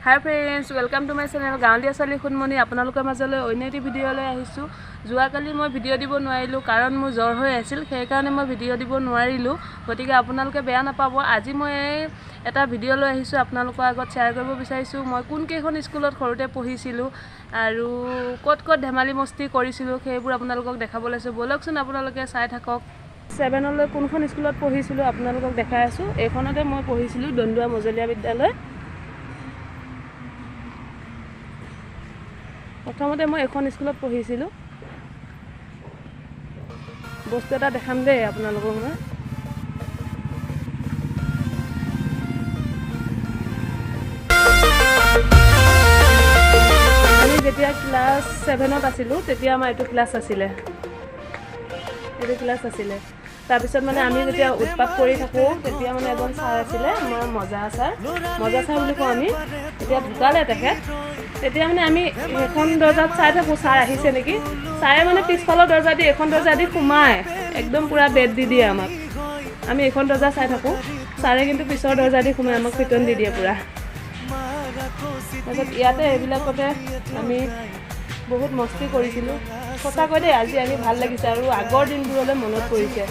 Hi friends, welcome to my channel গাঁৱলীয়া ছোৱালী সোণমণি। আপোনালোকৰ মাজলৈ অন্য এটি ভিডিঅ'লৈ আহিছোঁ। যোৱাকালি মই ভিডিঅ' দিব নোৱাৰিলোঁ, কাৰণ মোৰ জ্বৰ হৈ আছিল, সেইকাৰণে মই ভিডিঅ' দিব নোৱাৰিলোঁ। গতিকে আপোনালোকে বেয়া নাপাব। আজি মই এটা ভিডিঅ' লৈ আহিছোঁ, আপোনালোকৰ আগত শ্বেয়াৰ কৰিব বিচাৰিছোঁ মই কোনকেইখন স্কুলত সৰুতে পঢ়িছিলোঁ আৰু ক'ত ক'ত ধেমালি মস্তি কৰিছিলোঁ, সেইবোৰ আপোনালোকক দেখাব লৈছোঁ। ব'লকচোন, আপোনালোকে চাই থাকক। ছেভেনলৈ কোনখন স্কুলত পঢ়িছিলোঁ আপোনালোকক দেখাই আছোঁ। এইখনতে মই পঢ়িছিলোঁ, দন্দুৱা মজলীয়া বিদ্যালয়। প্ৰথমতে মই এইখন স্কুলত পঢ়িছিলোঁ। বস্তু এটা দেখাম দেই আপোনালোকক মই। আমি যেতিয়া ক্লাছ ছেভেনত আছিলোঁ, তেতিয়া আমাৰ এইটো ক্লাছ আছিলে, এইটো ক্লাছ আছিলে। তাৰপিছত মানে আমি যেতিয়া উৎপাত কৰি থাকোঁ, তেতিয়া মানে এজন ছাৰ আছিলে আমাৰ, মজা ছাৰ, মজা ছাৰ বুলি কওঁ আমি। তেতিয়া ঢুকালে তেখেত। তেতিয়া মানে আমি সেইখন দৰ্জাত চাই থাকোঁ, ছাৰ আহিছে নেকি। ছাৰে মানে পিছফালৰ দৰ্জা দি, এইখন দৰ্জা দি সোমাই একদম পূৰা বেট দি দিয়ে আমাক। আমি এইখন দৰ্জা চাই থাকোঁ, ছাৰে কিন্তু পিছৰ দৰ্জা দি সোমাই আমাক পিটন দি দিয়ে পূৰা। তাৰপিছত ইয়াতে এইবিলাকতে আমি বহুত মস্তি কৰিছিলোঁ। সঁচাকৈ দেই, আজি আহি ভাল লাগিছে আৰু আগৰ দিনবোৰলৈ মনত পৰিছে।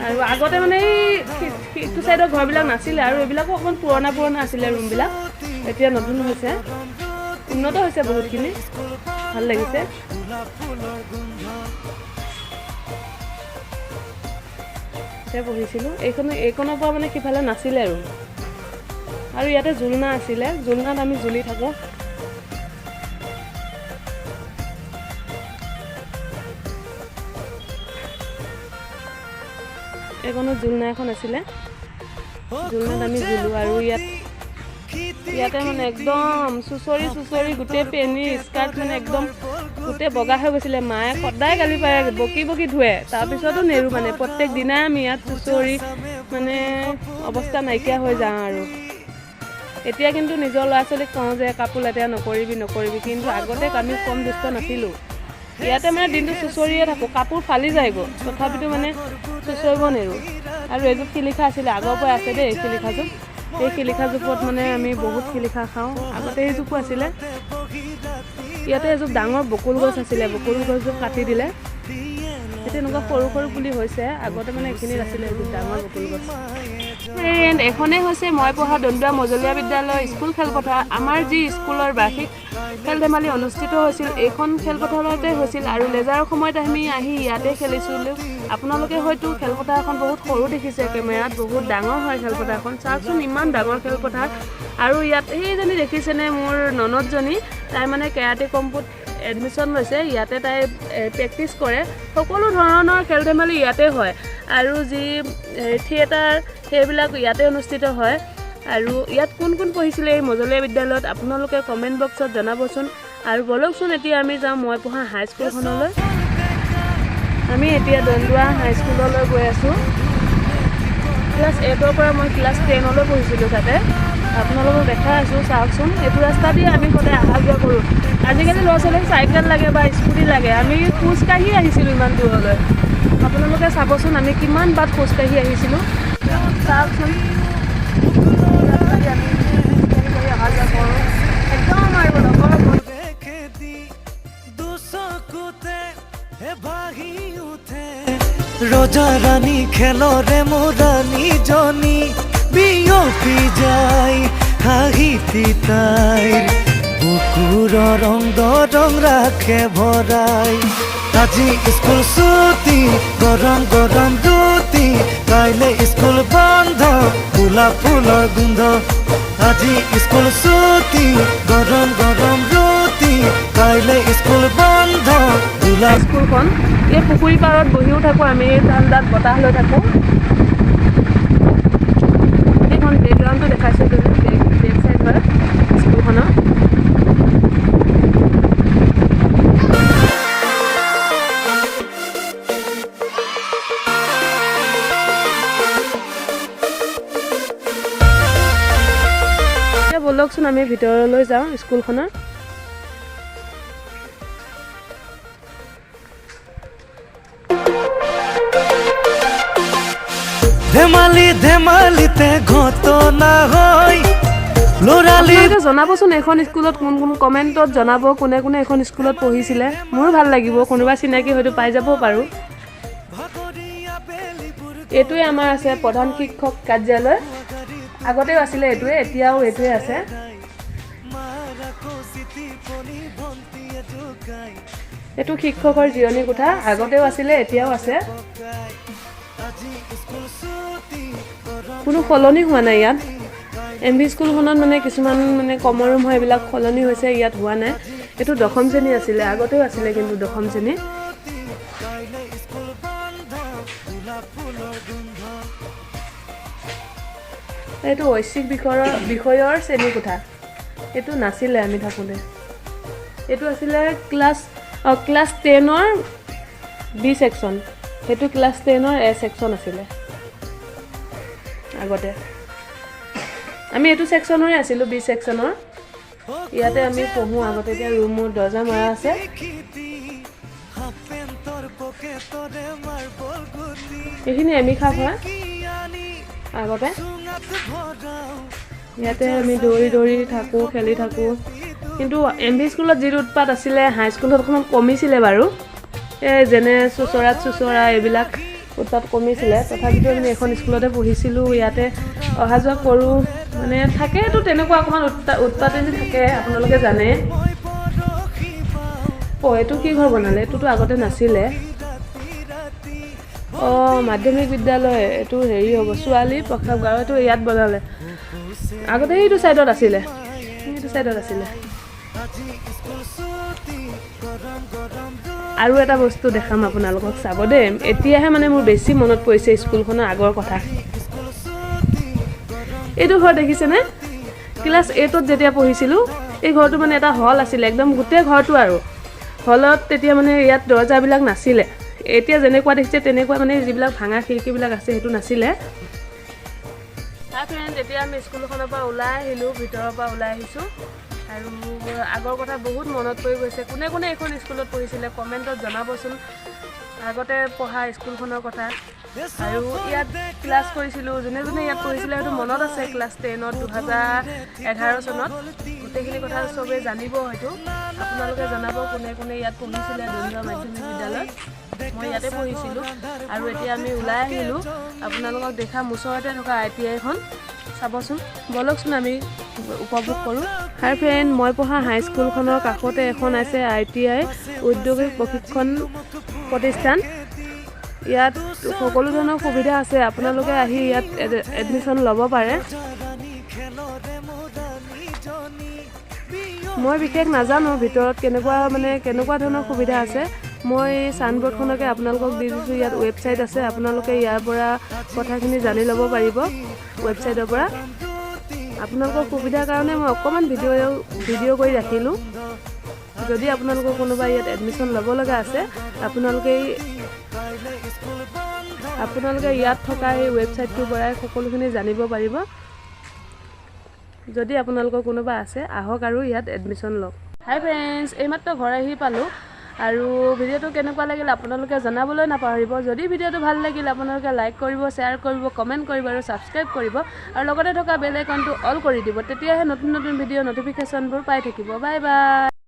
আৰু আগতে মানে এই সিটো চাইডৰ ঘৰবিলাক নাছিলে আৰু এইবিলাকো অকণমান পুৰণা পুৰণা আছিলে ৰুমবিলাক। এতিয়া নতুন হৈছে, উন্নত হৈছে বহুতখিনি, ভাল লাগিছে। এতিয়া পঢ়িছিলোঁ এইখন, এইখনৰ পৰা মানে সিফালে নাছিলে ৰুম। আৰু ইয়াতে জোলনা আছিলে, জোলনাত আমি জুলি থাকোঁ। এইখনত জোলনা এখন আছিলে, জোলনাত আমি জুলোঁ। আৰু ইয়াতে মানে একদম চুঁচৰি চুঁচৰি গোটেই পেনি স্কাৰ্ট মানে একদম গোটেই বগা হৈ গৈছিলে। মায়ে সদায় গালি পাৰে, বকি বকি ধুৱে, তাৰপিছতো নেৰো। মানে প্ৰত্যেক দিনাই আমি ইয়াত চুঁচৰি মানে অৱস্থা নাইকিয়া হৈ যাওঁ। আৰু এতিয়া কিন্তু নিজৰ ল'ৰা ছোৱালীক কওঁ যে কাপোৰ লেতেৰা নকৰিবি, নকৰিবি, কিন্তু আগতে আমি কম দুষ্ট নাছিলোঁ। ইয়াতে মানে দিনটো চুঁচৰিয়ে থাকোঁ, কাপোৰ ফালি যায়গৈ, তথাপিতো মানে চুঁচৰিব নেৰোঁ। আৰু এজোপ শিলিখা আছিলে, আগৰ পৰাই আছে দেই এই শিলিখাজোপ। এই শিলিখাজোপত মানে আমি বহুত শিলিখা খাওঁ। আগতে এইজোপো আছিলে। ইয়াতে এজোপ ডাঙৰ বকুল গছ আছিলে, বকুল গছজোপ কাটি দিলে। এতিয়া এনেকুৱা সৰু সৰু পুলি হৈছে। আগতে মানে এইখিনিত আছিলে এজোপ ডাঙৰ বকুল গছ। ফ্ৰেণ্ড, এইখনেই হৈছে মই পঢ়া দন্দুৱা মজলীয়া বিদ্যালয় স্কুল খেলপথাৰ। আমাৰ যি স্কুলৰ বাৰ্ষিক খেল ধেমালি অনুষ্ঠিত হৈছিল, এইখন খেলপথাৰতে হৈছিল। আৰু লেজাৰৰ সময়ত আমি আহি ইয়াতে খেলিছিলোঁ। আপোনালোকে হয়তো খেলপথাৰখন বহুত সৰু দেখিছে কেমেৰাত, বহুত ডাঙৰ হয় খেলপথাৰখন। চাওকচোন, ইমান ডাঙৰ খেলপথাৰ। আৰু ইয়াত সেইজনী দেখিছেনে, মোৰ ননদজনী, তাই মানে কেৰাটে কম্পুত এডমিশ্যন লৈছে। ইয়াতে তাই প্ৰেক্টিচ কৰে। সকলো ধৰণৰ খেল ধেমালি ইয়াতে হয় আৰু যি থিয়েটাৰ, সেইবিলাক ইয়াতে অনুষ্ঠিত হয়। আৰু ইয়াত কোন কোন পঢ়িছিলে এই মজলীয়া বিদ্যালয়ত, আপোনালোকে কমেণ্ট বক্সত জনাবচোন। আৰু ব'লকচোন, এতিয়া আমি যাওঁ মই পঢ়া হাইস্কুলখনলৈ। আমি এতিয়া দন্দুৱা হাইস্কুললৈ গৈ আছোঁ। ক্লাছ এইটৰ পৰা মই ক্লাছ টেনলৈ পঢ়িছিলোঁ তাতে। আপোনালোকক দেখাই আছোঁ, চাওকচোন। এইটো ৰাস্তা দিয়ে আমি সদায় অহা যোৱা কৰোঁ। আজিকালি ল'ৰা ছোৱালীক চাইকেল লাগে বা স্কুটি লাগে, আমি খোজকাঢ়ি আহিছিলোঁ ইমান দূৰলৈ। আপোনালোকে চাবচোন, আমি কিমান বাট খোজকাঢ়ি আহিছিলোঁ। চাওকচোন, ৰাস্তা দি আমি খোজকাঢ়ি কাঢ়ি অহা যোৱা কৰোঁ একদম। আৰু লগৰ খেদি দুচকুতে ভাহি উঠে ৰজা ৰাণী খেলৰে মোৰ ৰাণীজনী বিয়পি যায় হাঁহিটি তাইৰ বুকুৰ ৰং দৰং ৰাখে ভৰাই। আজি স্কুল ছুটি, গৰম গৰম ৰুটি, কাইলৈ স্কুল বন্ধ, গোলাপ ফুলৰ গোন্ধ। আজি স্কুল ছুটি, গৰম গৰম ৰুটি, কাইলৈ স্কুল বন্ধ, গোলাপ স্কুলখন। এই পুখুৰী পাৰত বহিও থাকোঁ আমি, ঠাণ্ডাত বতাহ লৈ থাকোঁ। এইখন বেকগ্ৰাউণ্ডটো দেখাইছোঁ, বেক চাইড হয় স্কুলখনৰ। এতিয়া ব'লকচোন, আমি ভিতৰলৈ যাওঁ স্কুলখনৰ। ধেমালি ধেমালিতে ঘট হৈ ল'ৰালি। আপোনালোকে জনাবচোন এইখন স্কুলত কোন কোন, কমেণ্টত জনাব কোনে কোনে এইখন স্কুলত পঢ়িছিলে। মোৰো ভাল লাগিব, কোনোবা চিনাকি হয়তো পাই যাবও পাৰোঁ। ভাগৰীয়া বেলিবোৰ। এইটোৱে আমাৰ আছে প্ৰধান শিক্ষক কাৰ্যালয়। আগতেও আছিলে এইটোৱে, এতিয়াও এইটোৱে আছে। মাৰ আকৌ চিটিপনি ভন্টিয়ে জোকাই। এইটো শিক্ষকৰ জিৰণি কোঠা, আগতেও আছিলে, এতিয়াও আছে। পকাই আজি স্কুল ছুটি, গৰম। কোনো সলনি হোৱা নাই ইয়াত। এম ভি স্কুলখনত মানে কিছুমান মানে কমন ৰুম হয়, এইবিলাক সলনি হৈছে, ইয়াত হোৱা নাই। এইটো দশম শ্ৰেণী আছিলে, আগতেও আছিলে কিন্তু দশম শ্ৰেণী। কাইলৈ স্কুল বন্ধ, গোলাপ ফুলৰ গোন্ধ। এইটো ঐচ্ছিক বিষয়ৰ শ্ৰেণীকোঠা, এইটো নাছিলে আমি থাকোঁতে। এইটো আছিলে ক্লাছ 10ৰ বি ছেকশ্যন, সেইটো ক্লাছ 10ৰ এ ছেকশ্যন আছিলে আগতে। আমি এইটো ছেকশ্যনৰে আছিলোঁ, বি ছেকশ্যনৰ। ইয়াতে আমি পঢ়োঁ আগতে। এতিয়া ৰুমৰ দৰ্জা মৰা আছে। খিতি হাফ পেণ্টৰ পকেটৰে মাৰ্বল গুটি। এইখিনি এম ই খাপ হয়। কি আনি আগতে চুঙাত ভৰাওঁ। ইয়াতে আমি দৌৰি দৌৰি থাকোঁ, খেলি থাকোঁ। কিন্তু এম ভি স্কুলত যিটো উৎপাত আছিলে, হাইস্কুলত অকণমান কমিছিলে বাৰু। এই যেনে চোচৰাত চোচৰা এইবিলাক উৎপাত কমিছিলে। তথাপিতো আমি এখন স্কুলতে পঢ়িছিলোঁ, ইয়াতে অহা যোৱা কৰোঁ। মানে থাকেতো তেনেকুৱা অকণমান উৎপাত এনে থাকে, আপোনালোকে জানে। মই পৰশি পাওঁ। অঁ, এইটো কি ঘৰ বনালে? এইটোতো আগতে নাছিলে। ৰাতি ৰাতি। অঁ, মাধ্যমিক বিদ্যালয় এইটো হেৰি হ'ব, ছোৱালী প্ৰসাৱগাৰ, এইটো ইয়াত বনালে। আগতে এইটো ছাইডত আছিলে, এইটো ছাইডত আছিলে। আজি স্কুল ছুটি, গৰম গৰম। আৰু এটা বস্তু দেখাম আপোনালোকক, চাব দেই। এতিয়াহে মানে মোৰ বেছি মনত পৰিছে স্কুলখনৰ আগৰ কথা। স্কুল ছুটি, গৰম। এইটো ঘৰ দেখিছেনে? ক্লাছ 8ত যেতিয়া পঢ়িছিলোঁ, এই ঘৰটো মানে এটা হল আছিলে, একদম গোটেই ঘৰটো। আৰু হলত তেতিয়া মানে ইয়াত দৰ্জাবিলাক নাছিলে। এতিয়া যেনেকুৱা দেখিছে তেনেকুৱা মানে যিবিলাক ভাঙা খিৰিকীবিলাক আছে, সেইটো নাছিলে। হাই ফ্ৰেণ্ড, এতিয়া আমি স্কুলখনৰ পৰা ওলাই আহিলোঁ, ভিতৰৰ পৰা ওলাই আহিছোঁ আৰু আগৰ কথা বহুত মনত পৰি গৈছে। কোনে কোনে এইখন স্কুলত পঢ়িছিলে, কমেণ্টত জনাবচোন আগতে পঢ়া স্কুলখনৰ কথা। আৰু ইয়াত ক্লাছ কৰিছিলোঁ, যোনে যোনে ইয়াত পঢ়িছিলে হয়তো মনত আছে, ক্লাছ 10ত 2011 চনত। গোটেইখিনি কথা চবেই জানিব হয়তো। আপোনালোকে জনাব কোনে কোনে ইয়াত পঢ়িছিলে দন্দুৱা মাধ্যমিক বিদ্যালয়ত। মই ইয়াতে পঢ়িছিলোঁ। আৰু এতিয়া আমি ওলাই আহিলোঁ, আপোনালোকক দেখাম ওচৰতে থকা I T আইখন, চাবচোন। ব'লকচোন, আমি উপভোগ কৰোঁ। হাই ফ্ৰেণ্ড, মই পঢ়া হাইস্কুলখনৰ কাষতে এখন আছে I T I, ঔদ্যোগিক প্ৰশিক্ষণ প্ৰতিষ্ঠান। ইয়াত সকলো ধৰণৰ সুবিধা আছে, আপোনালোকে আহি ইয়াত এডমিশ্যন ল'ব পাৰে। ৰাণী খেলৰে মোৰ ৰাণীজনী। মই বিশেষ নাজানো ভিতৰত কেনেকুৱা, মানে কেনেকুৱা ধৰণৰ সুবিধা আছে। মই চাইনবৰ্ডখনকে আপোনালোকক দি দিছোঁ। ইয়াত ৱেবছাইট আছে, আপোনালোকে ইয়াৰ পৰা কথাখিনি জানি ল'ব পাৰিব ৱেবছাইটৰ পৰা। আপোনালোকৰ সুবিধাৰ কাৰণে মই অকণমান ভিডিঅ' ভিডিঅ' কৰি ৰাখিলোঁ। যদি আপোনালোকৰ কোনোবা ইয়াত এডমিশ্যন ল'ব লগা আছে, আপোনালোকে ইয়াত থকা এই ৱেবছাইটটোৰ পৰাই সকলোখিনি জানিব পাৰিব। যদি আপোনালোকৰ কোনোবা আছে, আহক আৰু ইয়াত এডমিশ্যন লওক। হাই ফ্ৰেণ্ডছ, এইমাত্ৰ ঘৰ আহি পালোঁ। আৰু ভিডিঅ'টো কেনেকুৱা লাগিল আপোনালোকে জনাবলৈ নাপাহৰিব। যদি ভিডিঅ'টো ভাল লাগিল, আপোনালোকে লাইক কৰিব, শ্বেয়াৰ কৰিব, কমেণ্ট কৰিব আৰু ছাবস্ক্ৰাইব কৰিব আৰু লগতে থকা বেল আইকনটো অল কৰি দিব। তেতিয়াহে নতুন নতুন ভিডিঅ' ন'টিফিকেশ্যনবোৰ পাই থাকিব। Bye bye.